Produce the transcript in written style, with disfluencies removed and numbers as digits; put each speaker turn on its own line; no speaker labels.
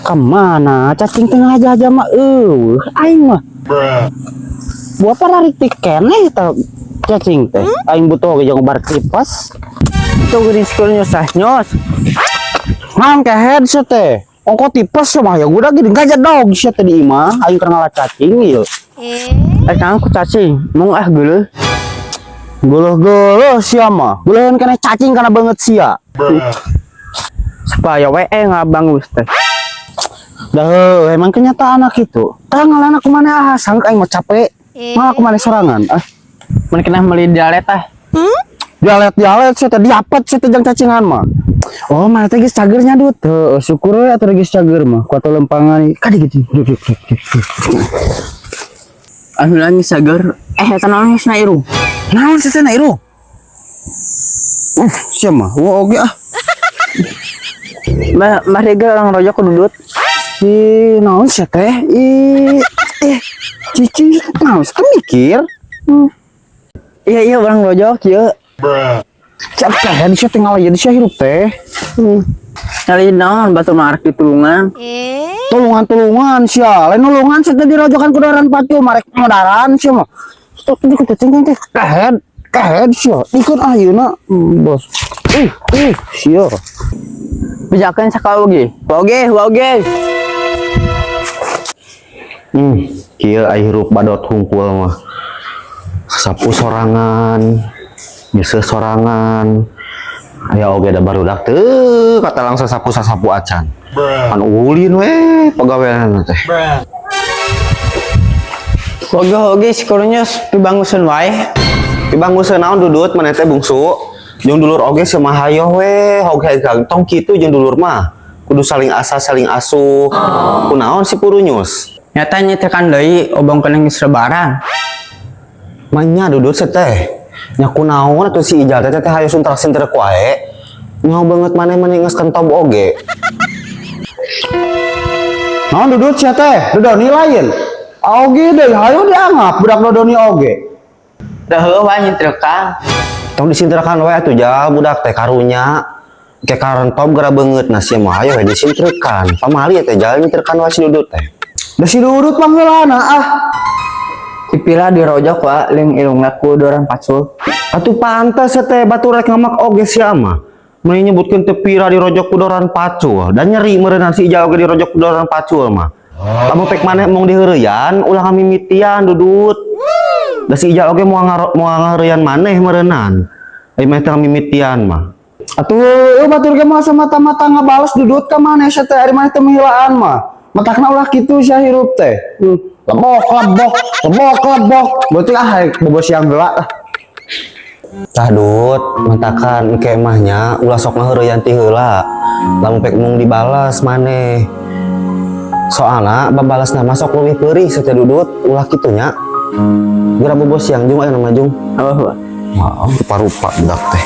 Kemana cacing tengah aja aja mah euweuh aing mah. Buat apa raritik keneh eta cacing teh? Aing butuh ge jeung obat tipes.
Itu geuning sekolahnya sahnyos.
Naon kehed sia teh? Ongko tipes sia mah ya udah gini gajah dog sia teh di imah aing keur ngala cacing ieu.
Eh, kang ku cacing, mung ah geuleuh.
Geuleuh-geuleuh sia mah. Geuleuheun keneh cacing kana beungeut sia.
Supaya we ngabangus teh.
Dah heuh, emang kenyataan gitu. Tah ngalana kumaha ah sangk aing mah capek. Malah kumaha sorangan ah.
Mun kena meuli dialet ah.
Dialet-dialet sia teh diapet sia teh jang cacingan mah. Oh, mana teh geus cager nya, Dut. Heuh, syukur we atuh geus cager mah. Kuat lempangan kadi gitu.
Alhamdulillah geus seger. Eh, eta naon geus na irung?
Naon sih teh na irung? Sia mah, wah oge ah.
Mah mah orang rojok ku Dudut.
Ih, naon sih teh? Ih, eh, cicing naon sih teh mikir?
Iya iya orang rojok ieu.
Capek di sia teh ngalayeun sia hirup teh.
Nyali naon batur mah arek ditulungan.
Tulungan-tulungan sia, lain nulungan sia teh dirojokan ku doran pacul marek modaran sia mah. Stop di cicing teh kehed, kehed sia. Ikut ayeuna, bos. Ih, ih, sia.
Bejakeun sakaoge. Oge, oge.
Kieu ai hirup badot hungkul mah. Sapu sorangan, nyeuseut sorangan. Aya oge da barudak teu kata langsung sapu sasapu acan. Pan ulin we pagawean teh.
Oge oge sekolahnya pibanguseun wae.
Pibanguseun naon, Dudut, maneh teh bungsu? Jeung dulur oge sia mah hayoh we, hoge tong kitu jeung dulur mah. Kudu saling asah saling asuh. Kunaon si Purunyus?
Nyata nyetrekan deui obong keneng geus lebaran.
Manya Dudut teh. Nya kunaon atuh si Ijal teh teh hayo suntar sinter wae. Nyaho banget maneh mani geus kentob oge.
Naon Dudut sia teh? Dodoni lain. Oge deui hayo dianggap budak dodoni oge.
Dah heueuh wae nyetrekan.
Tong disintrekan wae atuh, Jal, budak teh karunya. Ke karentob gara beungeut nah sia mah hayo we disintrekan. Pamali teh Jal nyintrekan wae si Dudut teh.
Da si Dudut pangheulana ah.
Dipila dirojok wa leung irungna ku doran pacul.
Atuh pantes teh batur rek ngamak oge sia mah. Meni nyebutkeun teu pira dirojok ku doran pacul dan nyeri meureunna si Ijal oge dirojok ku doran pacul mah. Lamun pek maneh mong diheureyan ulah ngamimitian, Dudut. Da si Ijal oge moal moal ngaheureyan maneh meureunan. Ai maneh teh ngamimitian mah.
Atuh eueuh batur ge masa mata-mata ngabales Dudut ka maneh sia teh ari maneh teh mihilaan mah. Matakna ulah kitu sia hirup teh. Lebok lebok lebok lebok. Berarti ah rek bobo siang heula ah.
Tah Dut, matakan engke mah nya ulah sok ngaheureyan ti heula. Lamun pek mung dibalas maneh. Soalna babalasna mah sok leuwih peurih sia teh, Dudut, ulah kitu nya. Geura bobo siang, Jung, aya nama Jung.
Oh,
Wah, rupa-rupa budak teh.